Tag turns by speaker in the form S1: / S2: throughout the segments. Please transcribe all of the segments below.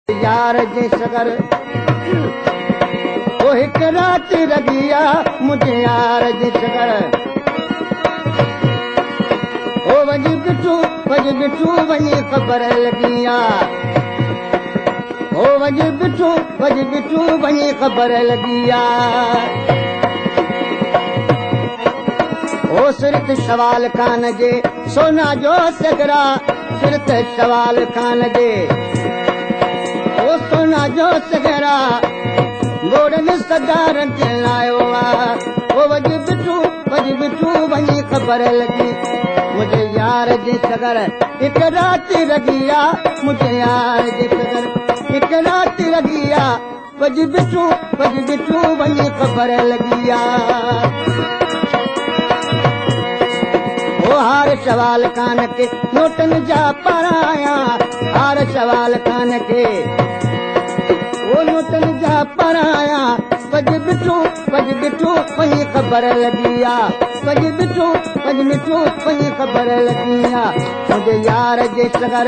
S1: यार जे सगर ओ हिक रात लॻी आहे मुंहिंजे यार जे सगर ओ वञ बिठू वञी ख़बर लॻी आहे ओ वञ बिठू वञी ख़बर लॻी आहे ओ सिरत सवाल खान जे सोना जो सगरा सिरत सवाल खान जे ओ सोना जो सगरा गोड़न सदारन लायो आहे ओ वञ बिठू वञी ख़बर लॻी मुंहिंजे यार जे सगर हिक रात लॻी आहे मुंहिंजे यार जे सगर हिक रात लॻी आहे वञ बिठू वञी ख़बर लॻी आहे ओ हार सवाल खान के नोटन जा पराया हार सवाल खान के ओ नोटन जा पराया वञ बिठू वञी ख़बर लॻी आहे वञ बिठू वञी ख़बर लॻी आहे मुंहिंजे यार जे सगर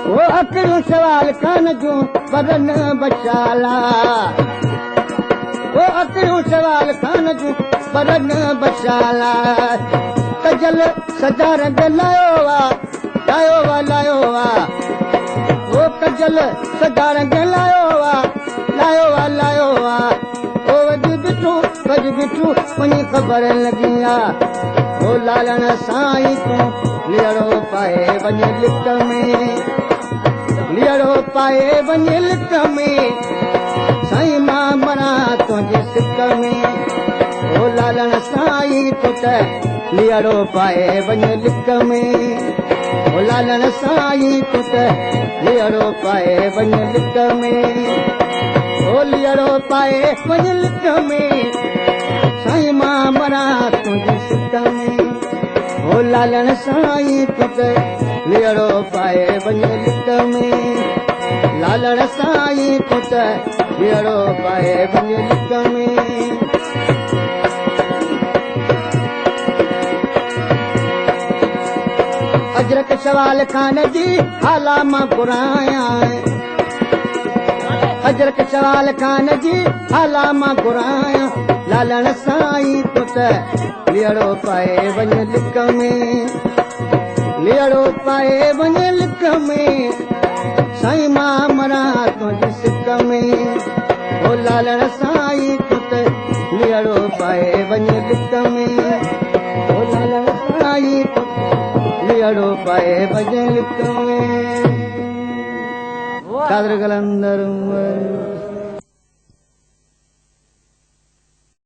S1: ओ अखियूं सवाल खान जूं परन बशाला ओ अखियूं सवाल खान जूं परन बशाला कजल सदा रंग लायो आ लायो आ लायो आ ओ कजल सदा रंग लायो आ लायो आ लायो आ ओ वञ बिठू वञी ख़बर लॻी आहे ओ लालण साईं तूं लियड़ो पाए वञ लिक में लियड़ो पाए वञ लिक में साईं मां मरां तुंहिंजे सिक में ओ लालण साईं तूं त लियड़ो पाए वञ लिक में ओ लालण साईं तूं त लियड़ो पाए वञ लिक में ओ लियड़ो पाए वञ लिक में साईं मां मरां तुंहिंजे सिक में ओ लालण साईं तूं त लियड़ो पाए वञ लिक में लालण साईं तूं त लियड़ो पाए वञ लिक में। अजरक सवाल खान जी हाला मां घुराया अजरक सवाल खान जी हाला मां घुराया लालण साईं तूं त लियड़ो पाए वञ लिक में लियड़ो पाए वञ लिक में साईं मां मरां तुंहिंजी सिक में ओ लालण साईं तूं त लियड़ो पाए वञ लिक में ओ लालण साईं तूं लियड़ो पाए वञ लिक में। कादर कलंदर।